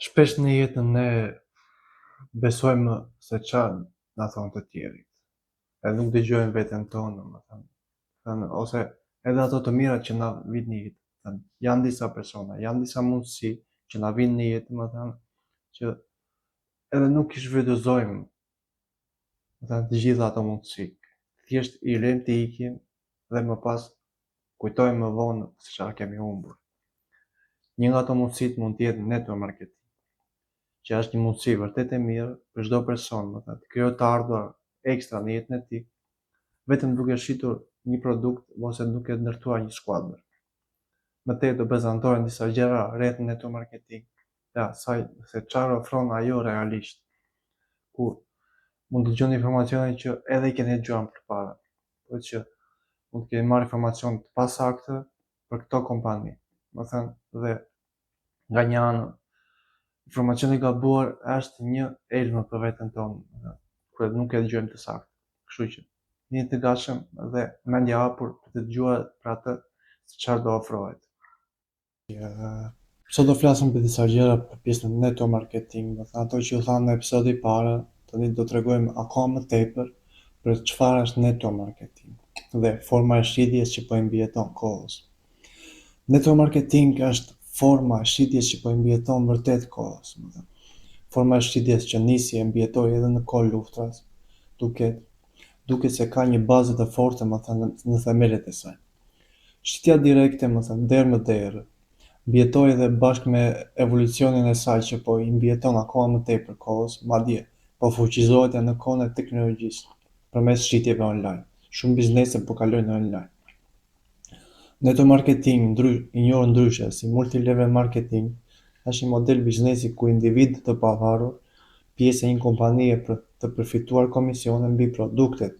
Shpesh në jetë ne besojmë se ça na thonë të tjerët. Edhe nuk dëgjojmë veten tonë, domethënë. Thënë, ose edhe ato të mirat që na vijnë në jetë. Thënë, janë disa persona, janë disa mundësi që na vijnë në jetë, domethënë, që edhe nuk i shfrytëzojmë domethënë të gjitha ato mundësi. Thjesht i lëmë të ikin dhe më pas kujtojmë më vonë se çfarë kemi humbur. Një nga ato mundësitë mund të jetë network marketing, që është një mundësi vërtet e mirë për çdo person, domethënë të krijojë të ardhura ekstra në jetën e tij, vetëm duke shitur një produkt ose duke ndërtuar një skuadër. Më tej do prezantohen disa gjëra rreth network marketing, dhe asaj se çfarë ofron ajo realisht, ku mund të dëgjoni informacione që edhe i keni dëgjuar më përpara, por që mund të keni marrë informacion të pasaktë për këto kompani. Domethënë, dhe nga një anë, informacioni i gabuar është një helm për veten tonë, kur nuk e dëgjojmë të saktë. Kështu që jeni të gatshëm dhe mendje hapur për të dëgjuar për atë se çfarë do ofrohet. Sot do flasim për disa gjëra për pjesën e network marketing, domethënë ato që u thanë në episodin e parë, tani do tregojmë akoma më tepër për çfarë është network marketing dhe forma e shitjes që po i mbijeton kohës. Network marketing është forma e shitjes që po i mbijeton vërtet kohës, domethënë. Forma e shitjes që nisi e mbijetoi edhe në kohë luftras, duket duket se ka një bazë të fortë, domethënë në themelet e saj. Shitja direkte, domethënë derë më derë, mbijetoi edhe bashkë me evolucionin e saj që po i mbijeton akoma më tepër kohës, madje po fuqizohet edhe në kohën e teknologjisë, përmes shitjeve online. Shumë biznese po kalojnë online. Network marketing, ndry, i njohur ndryshe si multi-level marketing, është një model biznesi ku individë të pavarur, pjesë e një kompanie për të përfituar komisione mbi produktet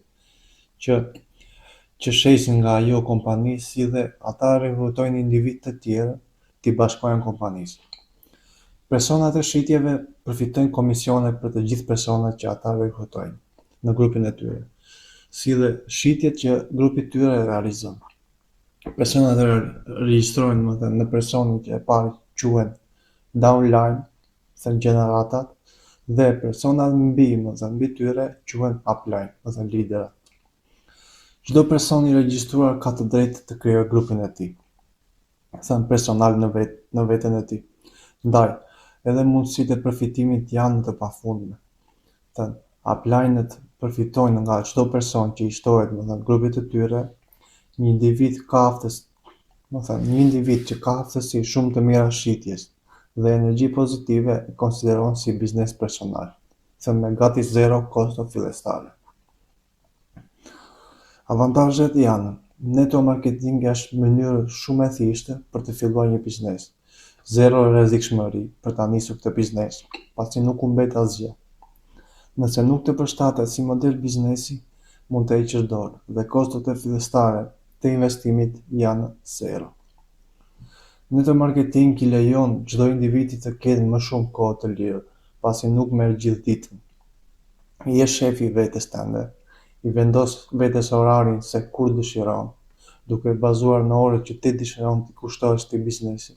që që shesin nga ajo kompani si dhe ata rekrutojnë individë të tjerë t'i bashkohen kompanisë. Personat e shitjeve përfitojnë komisione për të gjithë personat që ata rekrutojnë në grupin e tyre, si dhe shitjet që grupi i tyre realizon. Personat e regjistrohen domethënë në personin që e parë quhen downline, thënë gjeneratat, dhe personat mbi, domethënë mbi tyre quhen upline, domethënë liderat. Çdo person i regjistruar ka të drejtë të krijojë grupin e tij, thënë personal në vet, në veten e tij. Ndaj, edhe mundësitë e përfitimit janë të pafundme. Thënë, upline-ët përfitojnë nga çdo person që i shtohet, domethënë grupit të tyre, një individ ka aftës, domethënë një individ që ka aftësi shumë të mira shitjes dhe energji pozitive e konsideron si biznes personal, thënë me gati zero kosto fillestare. Avantazhet janë, network marketing është mënyrë shumë e thjeshtë për të filluar një biznes. Zero rrezikshmëri për ta nisur këtë biznes, pasi nuk humbet asgjë. Nëse nuk të përshtatet si model biznesi, mund të heqësh dorë dhe kostot e fillestare të investimit janë zero. Network marketing i lejon çdo individi të ketë më shumë kohë të lirë, pasi nuk merr gjithë ditën. Je shefi i vetes tënde, i vendos vetes orarin se kur dëshiron, duke bazuar në orët që ti dëshiron t'i kushtosh këtij biznesi,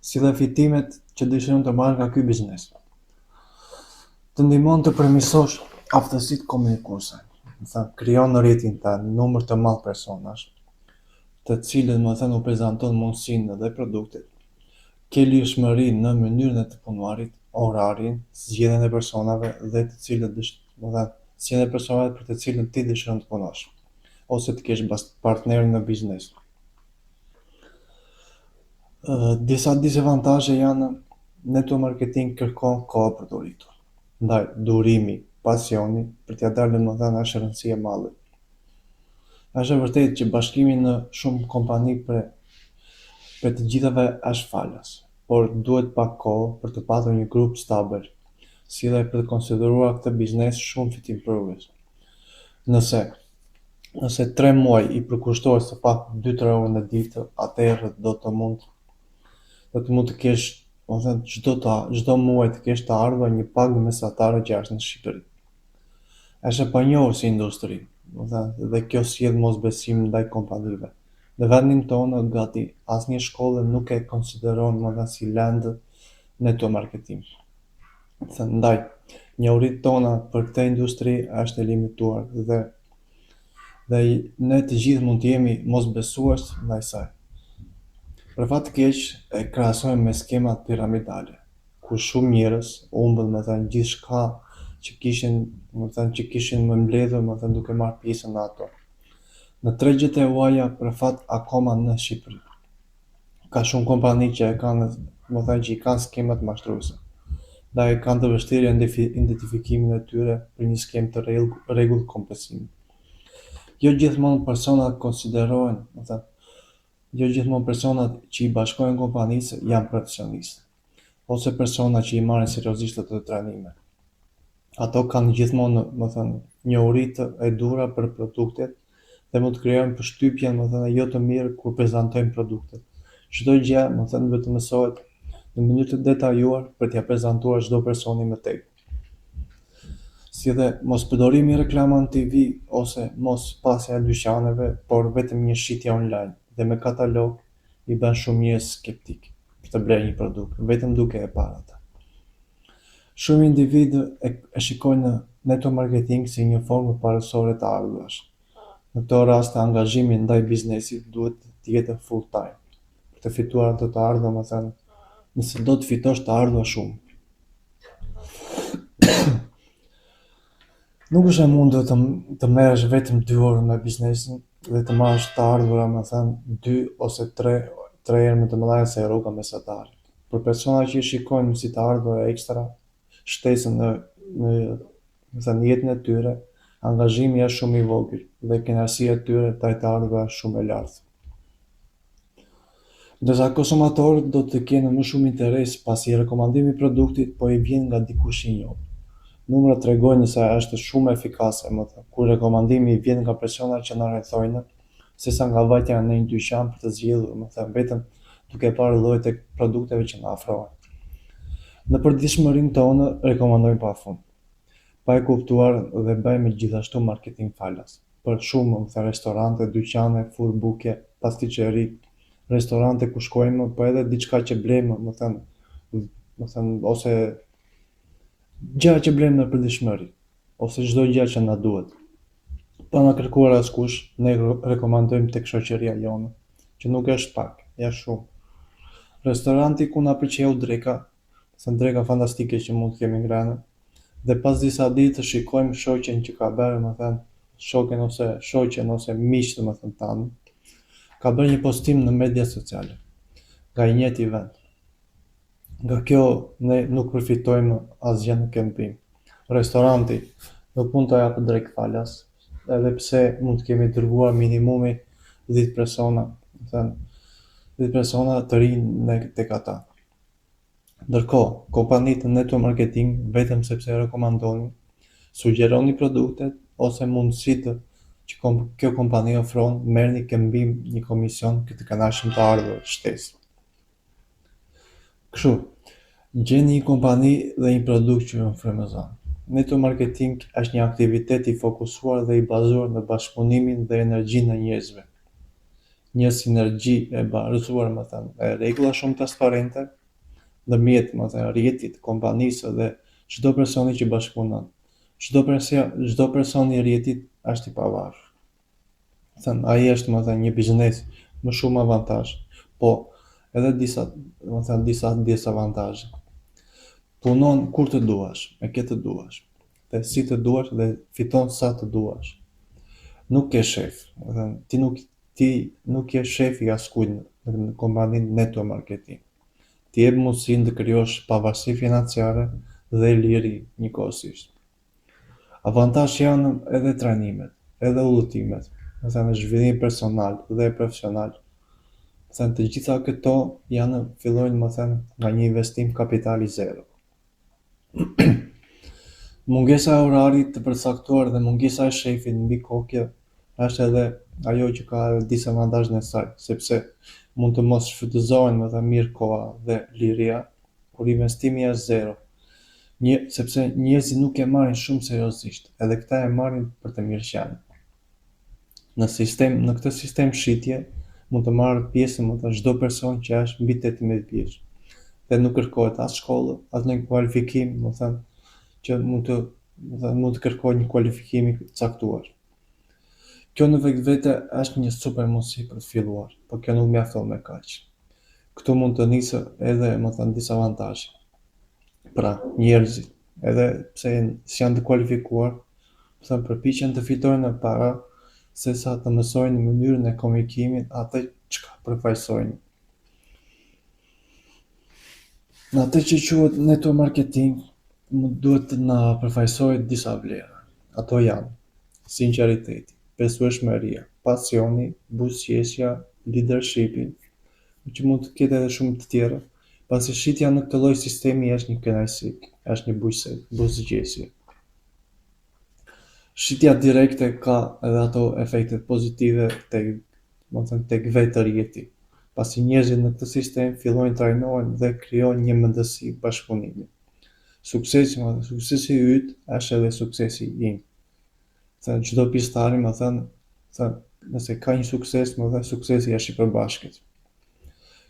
si dhe fitimet që dëshiron të marrësh nga ky biznes. Të ndihmon të përmirësosh aftësitë komunikuese, domethënë krijon në rrjetin tënd numër të madh personash, të cilët domethënë u prezanton mundësinë dhe produktet, Ke lirshmëri në mënyrën e të punuarit, orarin, zgjedhjen e personave dhe të cilët dësh, domethënë, zgjedhjen e personave për të cilën ti dëshiron të punosh, ose të kesh partner në biznes. Disa disavantazhe janë network marketing kërkon kohë për t'u rritur. Ndaj, durimi, pasioni për t'ia dalë domethënë është rëndësi e madhe. Është e vërtetë që bashkimi në shumë kompani prej prej të gjithave është falas, por duhet pak kohë për të patur një grup stabil, si dhe për të konsideruar këtë biznes shumë fitimprurës. Nëse nëse 3 muaj i përkushtohesh së paku 2-3 orë në ditë, atëherë do të mund do të mund të kesh, domethënë çdo të çdo muaj të kesh të ardhura një pagë mesatare që është në Shqipëri. Është e panjohur si industri, domethënë dhe kjo sjell mosbesim ndaj kompanive. Në vendin tonë gati asnjë shkollë nuk e konsideron domethënë si lëndë. Network marketing. Thënë, ndaj, njohuritë tona për këtë industri është e limituar dhe dhe ne të gjithë mund të jemi mosbesues ndaj saj. Për fat të keq, e krahasojmë me skemat piramidale, ku shumë njerëz humbën, me thënë, gjithçka që kishin, me thënë, që kishin më mbledhur, me thënë, duke marrë pjesë në ato. Në tregjet e huaja, për fat akoma në Shqipëri. Ka shumë kompani që e kanë, me thënë që i kanë skemat mashtruese. Ndaj e kanë të vështirë identifikimin e tyre për një skemë të rregullt kompensimi. Jo gjithmonë personat konsiderohen, me thënë, jo gjithmonë personat që i bashkohen kompanisë janë profesionistë ose persona që i marrin seriozisht ato trajnime. Ato kanë gjithmonë, me thënë, njohuritë e duhura për produktet dhe mund të krijojnë përshtypjen, me thënë, jo të mirë kur prezantojnë produktet. Çdo gjë, me thënë, duhet të mësohet në mënyrë të detajuar për t'ia prezantuar çdo personi më tej. Si dhe mos përdorimi i reklamave në TV ose mos pasja e dyqaneve, por vetëm një shitje online dhe me katalog i bën shumë njerëz skeptik për të blerë një produkt, vetëm duke e parë atë. Shumë individë e, e shikojnë network marketing si një formë parësore të ardhurash. Në këto raste angazhimi ndaj biznesit duhet të jetë full time për të fituar ato të ardhura, me thënë, nëse do të fitosh të ardhura shumë. Nuk është e mundur të, të merresh vetëm 2 orë me biznesin dhe të marrësh të ardhura, me thënë, 2 ose 3, 3 herë më të mëdha se rroga mesatare. Për persona që i shikojnë si të ardhura ekstra, shtesë në në me thënë, jetën e tyre, angazhimi është shumë i vogël dhe kënaqësia e tyre ndaj të ardhurave është shumë e lartë. Ndërsa konsumatorët do të kenë më shumë interes pasi rekomandimi i produktit po i vjen nga dikush i njohur. Numrat tregojnë se është shumë efikase, me thënë, kur rekomandimi i vjen nga persona që na rrethojnë, sesa nga vajtja në një dyqan për të zgjedhur, me thënë, vetëm duke parë llojet e produkteve që na ofrohen. Në përditshmërinë tonë rekomandojmë pafund, pa e kuptuar dhe bëjmë gjithashtu marketing falas. Për shumë, me thënë, restorante, dyqane, furrë buke, pastiçeri, restorante ku shkojmë, po edhe diçka që blejmë, me thënë, me thënë, ose gjëra që blejmë në përditshmëri, ose çdo gjë që na duhet. Pa na kërkuar askush, ne rekomandojmë tek shoqëria jonë, që nuk është pak, është shumë. Restoranti ku na pëlqeu dreka, se dreka fantastike që mund të kemi ngrënë, dhe pas disa ditë shikojmë shoqen që ka bërë, me thënë, shoken ose shoqen ose miqtë, me thënë tanë, ka bërë një postim në media sociale nga i njëjti vend. Nga kjo ne nuk përfitojmë asgjë në këmbim. Restoranti nuk mund të japë drekë falas, edhe pse mund të kemi dërguar minimumi 10 persona, me thënë, 10 persona të rinj në tek ata. Ndërkohë, kompanitë network marketing vetëm sepse rekomandoni, sugjeroni produktet ose mundësitë që kom kjo kompani ofron, merrni këmbim një komision këtë kënaqshëm të ardhur shtesë. Kështu, gjeni një kompani dhe një produkt që ju frymëzon. Network marketing është një aktivitet i fokusuar dhe i bazuar në bashkëpunimin dhe energjinë e njerëzve. Një sinergji e bazuar, me thënë, e rregulla shumë transparente ndërmjet, me thënë, rrjetit, kompanisë dhe çdo personi që bashkëpunon. Çdo person, çdo person i rrjetit është i pavarur. Thënë, ai është, me thënë, një biznes më shumë avantazh, po edhe disa, me thënë, disa disavantazhe. Punon kur të duash, me kë të duash, dhe si të duash dhe fiton sa të duash. Nuk ke shef, me thënë, ti nuk ti nuk je shefi i askujt në, në kompaninë network marketing. Ti jep mundësinë të krijosh pavarësi financiare dhe liri njëkohësisht. Avantazh janë edhe trajnimet, edhe udhëtimet, me thënë zhvillimi personal dhe profesional. Me thënë të gjitha këto janë fillojnë me thënë nga një investim kapitali zero. Mungesa e orarit të përcaktuar dhe mungesa e shefit mbi kokë është edhe ajo që ka edhe disavantazhin e saj, sepse mund të mos shfrytëzohen me thënë mirë koha dhe liria, kur investimi është zero. Një, sepse njerëzit nuk e marrin shumë seriozisht, edhe këta e marrin për të mirëqenë. Në sistem, në këtë sistem shitje mund të marrë pjesë me thënë çdo person që është mbi 18 vjeç. Dhe nuk kërkohet as shkollë, as një kualifikim, domethënë që mund të, domethënë mund të kërkohet një kualifikim i caktuar. Kjo në vetvete është një super mundësi për të filluar, por kjo nuk mjafton me kaq. Këtu mund të nisë edhe, domethënë, disavantazhi. Pra, njerëzit, edhe pse s'janë të kualifikuar, domethënë përpiqen të fitojnë para sesa të mësojnë mënyrën e komunikimit atë çka përfaqësojnë. Në atë që quhet network marketing, mund duhet të na përfaqësojë disa vlera. Ato janë sinqeriteti, besueshmëria, pasioni, buzëqeshja, leadershipi, që mund të ketë edhe shumë të tjera, pasi shitja në këtë lloj sistemi është një kënaqësi, është një buzëqeshje. Shitja direkte ka edhe ato efektet pozitive tek, domethënë tek vetë rrjeti, pasi njerëzit në këtë sistem fillojnë trajnohen dhe krijojnë një mendësi bashkëpunimi. Suksesi, domethënë, suksesi yt është edhe suksesi im. Thënë çdo pjesëtari, domethënë, thënë nëse ka një sukses, domethënë suksesi është i përbashkët.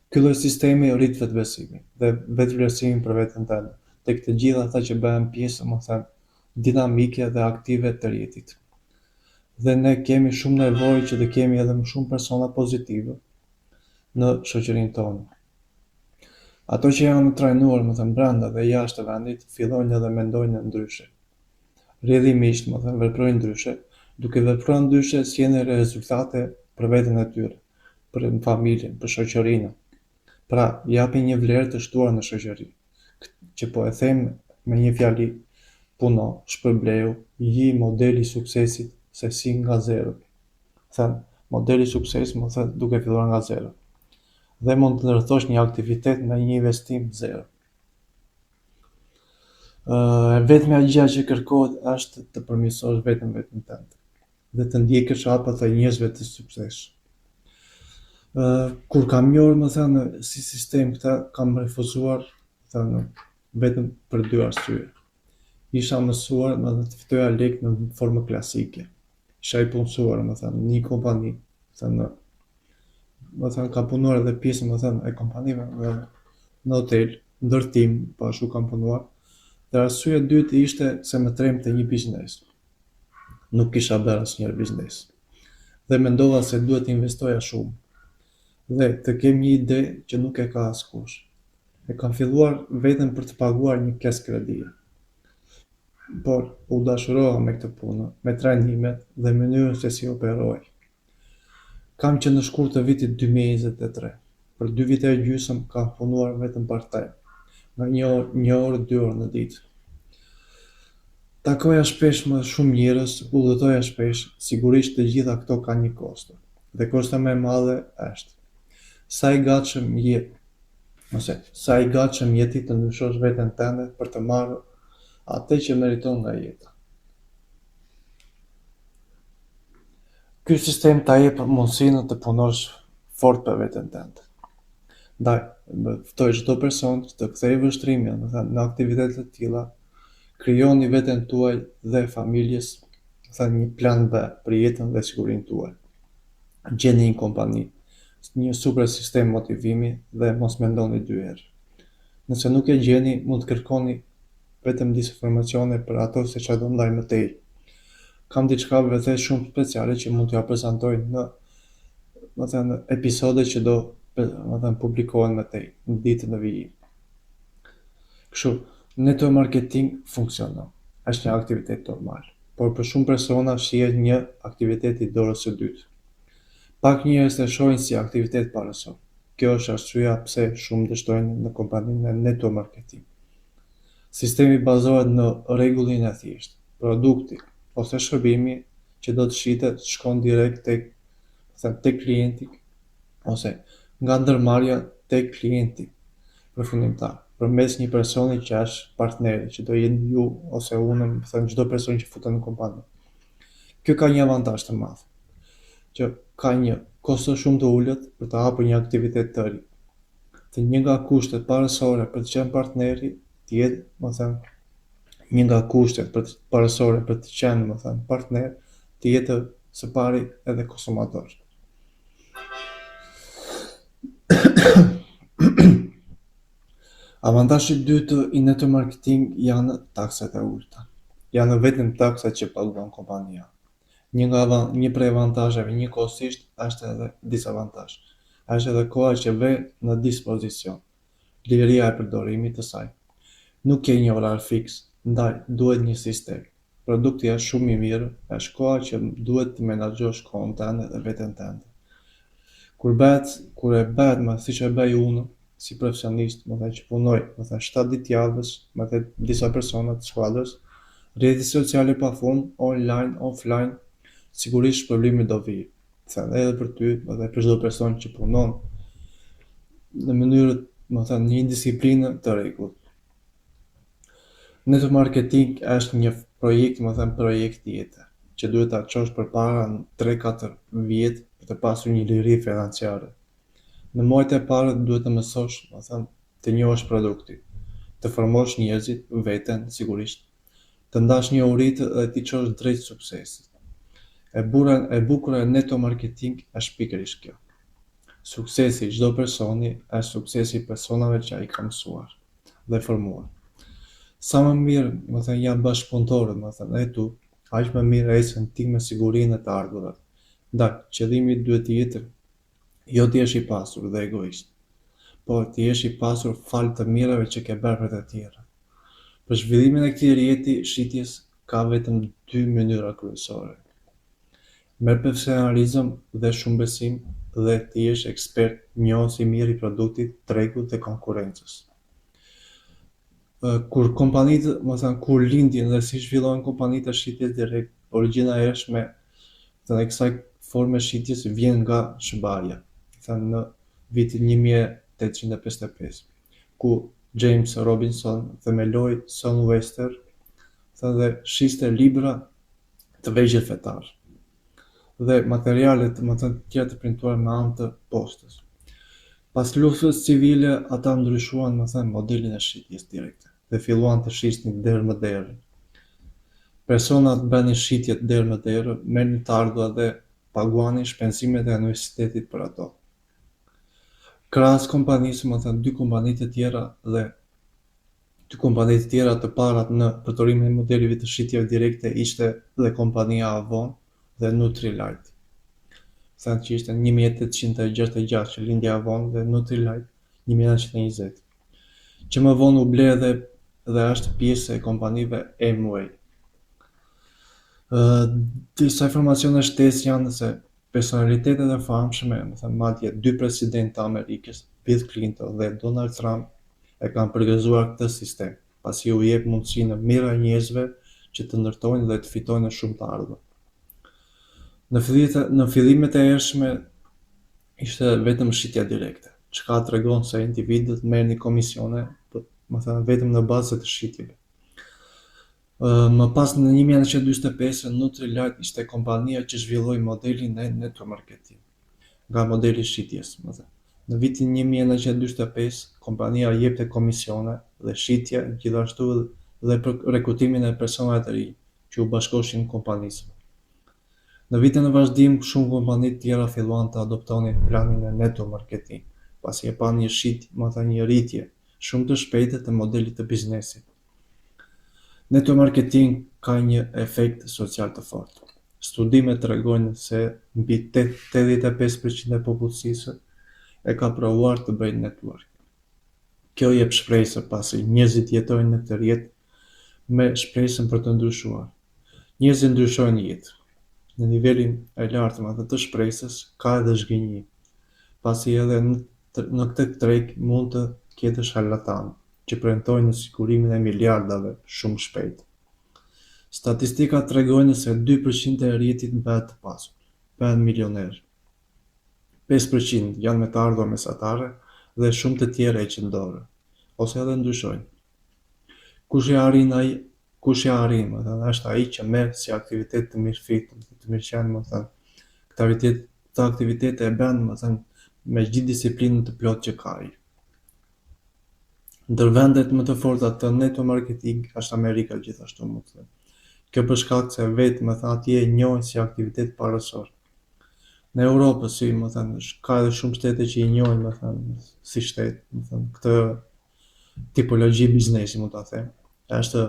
Ky lloj sistemi rrit vetëbesimin dhe vetëvlerësimin për veten tënde, tek të gjithë ata që bëhen pjesë, domethënë, dinamike dhe aktive të rrjetit. Dhe ne kemi shumë nevojë që të kemi edhe më shumë persona pozitivë në shoqërinë tonë. Ato që janë trajnuar, domethënë brenda dhe jashtë vendit, fillojnë edhe mendojnë ndryshe. Rrjedhimisht, domethënë veprojnë ndryshe, duke vepruar ndryshe sjellin rezultate për veten e tyre, për familjen, për shoqërinë. Pra, japin një vlerë të shtuar në shoqëri, që po e them me një fjali, puno, shpërblehu, ji modeli i suksesit se si nga zero. Thënë, modeli i suksesit, domethënë duke filluar nga zero. Dhe mund të ndërtosh një aktivitet me një investim zero. E vetmja gjë që kërkohet është të përmirësosh vetëm veten tënde. dhe të ndjekësh hapat e njerëzve të suksesshëm. Kur kam njohur, domethënë, si sistem këtë, kam refuzuar, thënë, vetëm për dy arsye. Isha mësuar, domethënë, të fitoja lekë në formë klasike. Isha i punësuar, domethënë, në një kompani, thënë, domethënë, kam punuar edhe pjesë, domethënë, e kompanive, në, në hotel, ndërtim, po ashtu kam punuar. Dhe arsyeja e dytë ishte se më trembte një biznes. Nuk kisha bërë asnjëherë biznes. Dhe mendova se duhet të investoja shumë. Dhe të kem një ide që nuk e ka askush. E kam filluar vetëm për të paguar një këst kredie. Por, u dashurova me këtë punë, me trajnimet dhe mënyrën se si operohej. Kam që në shkurt të vitit 2023. Për dy vite e gjysmë kam punuar vetëm part-time, nga një orë, një orë, dy orë në ditë. Takoja shpesh më shumë njerëz, udhëtoja shpesh, sigurisht të gjitha këto kanë një kosto. Dhe kostoja më e madhe është sa i gatshëm je ose sa i gatshëm je ti të ndryshosh veten tënde për të marrë atë që meriton nga jeta. Ky sistem ta jep mundësinë të punosh fort për veten tënde. Ndaj, ftoj çdo person që të kthejë vështrimin, domethënë në aktivitete të tilla, krijoni veten tuaj dhe familjes, domethënë një plan B për jetën dhe sigurinë tuaj. Gjeni një kompani, një super sistem motivimi dhe mos mendoni dy herë. Nëse nuk e gjeni, mund të kërkoni vetëm disa informacione për ato se çfarë do ndaj më tej. Kam diçka vërtet shumë speciale që mund t'jua prezantoj në, domethënë, episode që do, domethënë, publikohen më tej, në ditët në vijim. Kështu, network marketing funksionon. Është një aktivitet normal, por për shumë persona shihet një aktivitet i dorës së dytë. Pak njerëz e shohin si aktivitet parësor. Kjo është arsyeja pse shumë dështojnë në kompaninë e network marketing. Sistemi bazohet në rregullin e thjeshtë, produkti ose shërbimi që do të shitet shkon direkt tek, thënë, tek klienti ose nga ndërmarrja tek klienti përfundimtar, përmes një personi që është partneri, që do jeni ju ose unë, thënë çdo person që futet në kompani. Kjo ka një avantazh të madh, që ka një kosto shumë të ulët për të hapur një aktivitet të ri. Dhe një nga kushtet parësore për të qenë partneri, të jetë, domethënë, një nga kushtet për të, parësore për të qenë, domethënë, partner, të jetë së pari edhe konsumator. Avantazhi i dytë i network marketing janë taksat e ulëta. Janë vetëm taksat që paguan kompania. Një nga një prej avantazheve njëkohësisht është edhe disavantazh. Është edhe koha që ve në dispozicion, liria e përdorimit të saj. Nuk ke një orar fiks, ndaj duhet një sistem. Produkti është shumë i mirë, është koha që duhet të menaxhosh kohën tënde dhe veten tënde. Kur bëhet, kur e bëhet më siç e bëj unë, si profesionist, më thënë që punoj, më thënë 7 ditë javës, më thënë disa persona të skuadrës, rrjeti sociale pa fund, online, offline, sigurisht shpërblimi do vijë. Thënë edhe për ty, edhe për çdo person që punon në mënyrë, më thënë, një disiplinë të rregullt. Network marketing është një projekt, më thënë projekt jete, që duhet ta çosh përpara në 3-4 vjet për të pasur një liri financiare. Në muajt e parë duhet të mësosh, më thënë, të njohësh produktin, të formosh njerëzit, veten, sigurisht, të ndash njohuritë dhe t'i çosh drejt suksesit. E bura, e bukura e network marketing është pikërisht kjo. Suksesi i çdo personi është suksesi i personave që ai ka mësuar dhe formuar. Sa më mirë, më thënë, janë bashkëpunëtorët, më thënë, e tu, aq më mirë ecën ti me sigurinë e të ardhurat. Ndaj, qëllimi duhet të jetë jo të jesh i pasur dhe egoist, por të jesh i pasur falë të mirave që ke bërë për të tjerët. Për zhvillimin e këtij rrjeti shitjes ka vetëm dy mënyra kryesore. Merr profesionalizëm dhe shumë besim dhe të jesh ekspert, njohës i mirë i produktit, tregut dhe konkurrencës. Kur kompanitë, më thënë, kur lindin dhe si zhvillohen kompanitë e shitjes direkt, origjina e hershme dhe kësaj forme shitjes vjen nga SHBA-ja, thënë në vitin 1855, ku James Robinson themeloi Southwestern, thënë dhe shiste libra të vegjël fetar dhe materiale të më thënë të tjera të printuara me anë të postës. Pas luftës civile, ata ndryshuan më thënë modelin e shitjes direkte dhe filluan të shisnin derë më derë. Personat bënin shitjet derë më derë, merrnin të ardhura dhe paguanin shpenzimet e universitetit për ato. Krahas kompanisë, më thënë, dy kompani të tjera dhe dy kompani të tjera të parat në përdorimin e modeleve të shitjeve direkte ishte dhe kompania Avon dhe Nutrilite. Thënë që ishte 1866 që lindi Avon dhe Nutrilite 1920. Që më vonë u ble dhe dhe është pjesë e kompanive Amway. Disa informacione shtesë janë se personalitetet e famshme, më thënë madje dy presidentë të Amerikës, Bill Clinton dhe Donald Trump, e kanë përgëzuar këtë sistem, pasi u jep mundësinë mijëra njerëzve që të ndërtojnë dhe të fitojnë shumë të ardhur. Në fillimet, në fillimet e hershme ishte vetëm shitja direkte, çka tregon se individët merrnin komisione, më thënë vetëm në bazë të shitjeve. Më pas në 1945 Nutrilite ishte kompania që zhvilloi modelin e network marketing, nga modeli i shitjes, më thënë. Në vitin 1945, kompania jepte komisione dhe shitje gjithashtu dhe për rekrutimin e personave të rinj që u bashkoshin kompanisë. Në vitin në vazhdim, shumë kompani të tjera filluan të adoptonin planin e network marketing, pasi e panë një shit, më thënë një rritje shumë të shpejtë të modelit të biznesit. Network marketing ka një efekt social të fortë. Studimet tregojnë se mbi 85% e popullsisë e ka provuar të bëjë network. Kjo jep shpresë pasi njerëzit jetojnë në këtë rrjet me shpresën për të ndryshuar. Njerëzit ndryshojnë jetë. Në nivelin e lartë më të shpresës ka edhe zhgënjim, pasi edhe në, në këtë treg mund të ketë sharlatan që premtojnë sigurimin e miliardave shumë shpejt. Statistikat tregojnë se 2% e rrjetit bëhet të pasur, bëhen milioner. 5% janë me të ardhura mesatare dhe shumë të tjerë heqin dorë ose edhe ndryshojnë. Kush e arrin ai, kush e arrin, më thënë, është ai që merr si aktivitet të mirëfilltë, të mirëqenë, më thënë, këtë aktivitet, këtë aktivitet e bën, më thënë, me gjithë disiplinën të plotë që ka ai. Ndër vendet më të forta të network marketing është Amerika gjithashtu, më thënë. Kjo për shkak se vetë, më thënë, atje e njohin si aktivitet parësor. Në Europë, si më thënë, ka edhe shumë shtete që i njohin, më thënë, si shtet, më thënë, këtë. tipologji biznesi mund ta them. Është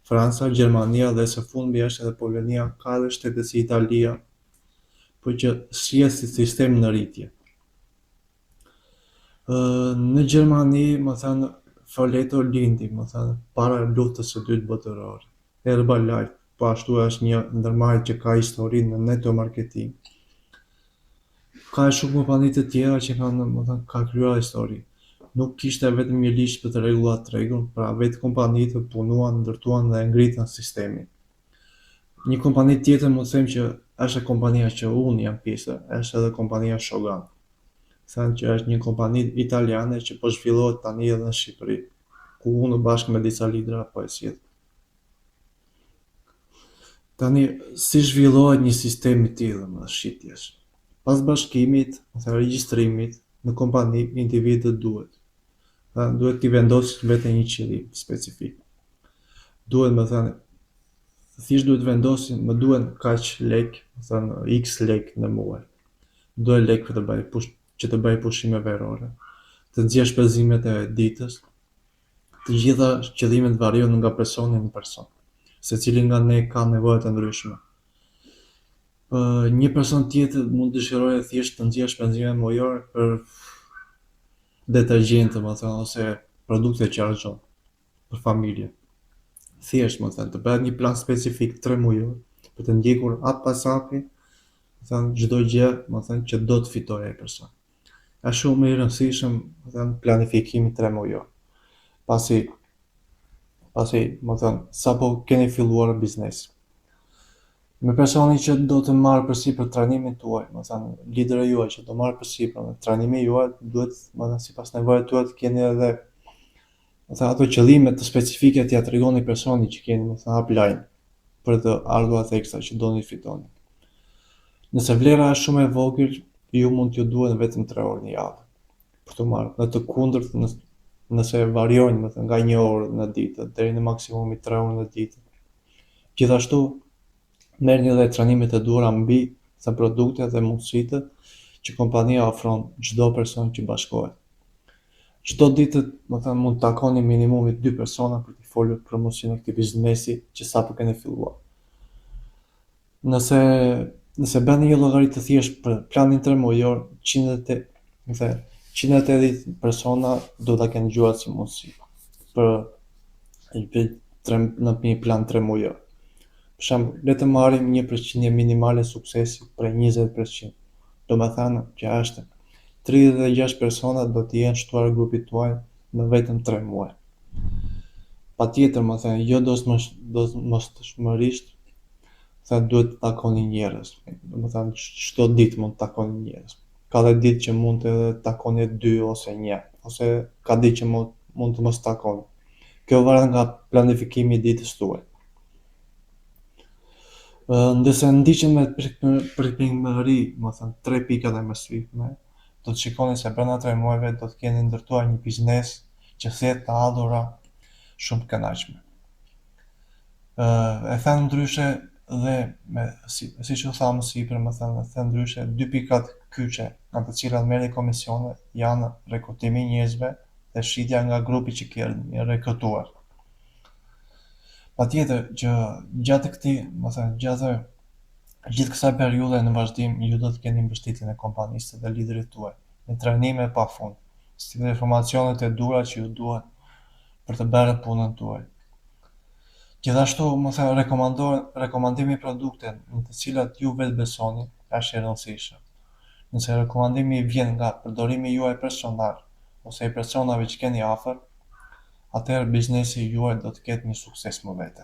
Franca, Gjermania dhe së fundmi është edhe Polonia, ka edhe shtete si Italia, po që shihet si sistem në rritje. Në Gjermani, më thënë, Folleto lindi, më thënë, para luftës së dytë botërore. Herbalife, po ashtu është një ndërmarrje që ka histori në network marketing. Ka shumë kompani të tjera që kanë, më thënë, ka krijuar histori. Nuk kishte vetëm një ligj për të rregulluar tregun, pra vetë kompanitë punuan, ndërtuan dhe ngritën sistemin. Një kompani tjetër mund të them që është kompania që unë jam pjesë, është edhe kompania Shogun. Thënë që është një kompani italiane që po zhvillohet tani edhe në Shqipëri, ku unë bashkë me disa lidera po e sjell. Tani, si zhvillohet një sistem i tillë më shitjes? Pas bashkimit, ose regjistrimit në kompani, individët duhet. Dhe duhet t'i vendosin vetë një qëllim specifik. Duhet, më thënë, thjesht duhet vendosin, më duhen kaq lek, më thënë x lek në muaj. Duhen lek për të bëj push, që të bëj pushime verore, të nxjerr shpenzimet e ditës. Të gjitha qëllimet variojnë nga personi në person. Secili nga ne ka nevoja të ndryshme. Një person tjetër mund të dëshirojë thjesht të nxjerrë shpenzime mujore për detergjentë, më thënë, ose produkte që harxhon për familje. Thjesht, më thënë, të bëhet një plan specifik 3 mujor për të ndjekur hap pas hapi, më thënë, çdo gjë, më thënë, që do të fitojë ai person. Është shumë i rëndësishëm, më thënë, planifikimi 3 mujor. Pasi, pasi, më thënë, sapo keni filluar biznes. Me personin që do të marrë përsipër trajnimin tuaj, më thënë, lideri juaj që do marrë përsipër me trajnimin juaj, duhet, më thënë, sipas nevojave tuaja të keni edhe, më thënë, ato qëllime të specifike t'ia tregoni personit që keni, më thënë, upline për të ardhurat ekstra që doni të fitoni. Nëse vlera është shumë e vogël, ju mund t'ju duhen vetëm 3 orë në javë për të marrë. Në të kundërt, nëse variojnë, më thënë, nga 1 orë në ditë deri në maksimumi 3 orë në ditë. Gjithashtu, merrni edhe trajnimet e duhura mbi të produktet dhe mundësitë që kompania ofron çdo person që bashkohet. Çdo ditë, më thënë, mund të takoni minimumi 2 persona për të folur për mundësinë e këtij biznesi që sapo keni filluar. Nëse, nëse bëni një llogari të thjeshtë për planin 3 mujor, 180 persona do ta kenë dëgjuar si mundësi për për tre, në një plan 3 mujor. Për shembull, le të marrim një përqindje minimale suksesi prej 20%. Do me thënë që është 36 persona do të jenë shtuar grupit tuaj në vetëm 3 muaj. Patjetër, më thënë, jo domosdoshmërisht, se duhet të takoni njerëz. Do me thënë, çdo ditë mund të takoni njerëz. Ka dhe ditë që mund të takoni 2 ose 1, ose ka ditë që mund të mos takoni. Kjo varet nga planifikimi i ditës tuaj. Ndërsa ndiqen me përpikmëri, më thënë, 3 pikat e mësipërme, do të shikoni se brenda 3 muajve do të keni ndërtuar një biznes që sjell të ardhura shumë të kënaqshme. E thënë ndryshe dhe me, si, siç u tha më sipër, më thënë, e thënë ndryshe, 2 pikat kyçe nga të cilat merrni komisione janë rekrutimi i njerëzve dhe shitja nga grupi që keni rekrutuar. Patjetër që gjatë këtij, më thënë, gjatë gjithë kësaj periudhe në vazhdim ju do të keni mbështetjen e kompanisë dhe liderit tuaj, me trajnime pafund, si dhe informacionet e duhura që ju duhen për të bërë punën tuaj. Gjithashtu, më thënë, rekomandimi i produkteve në të cilat ju vetë besoni është i rëndësishëm. Nëse rekomandimi vjen nga përdorimi juaj personal ose i personave që keni afër, atëherë biznesi juaj do të ketë një sukses më vete.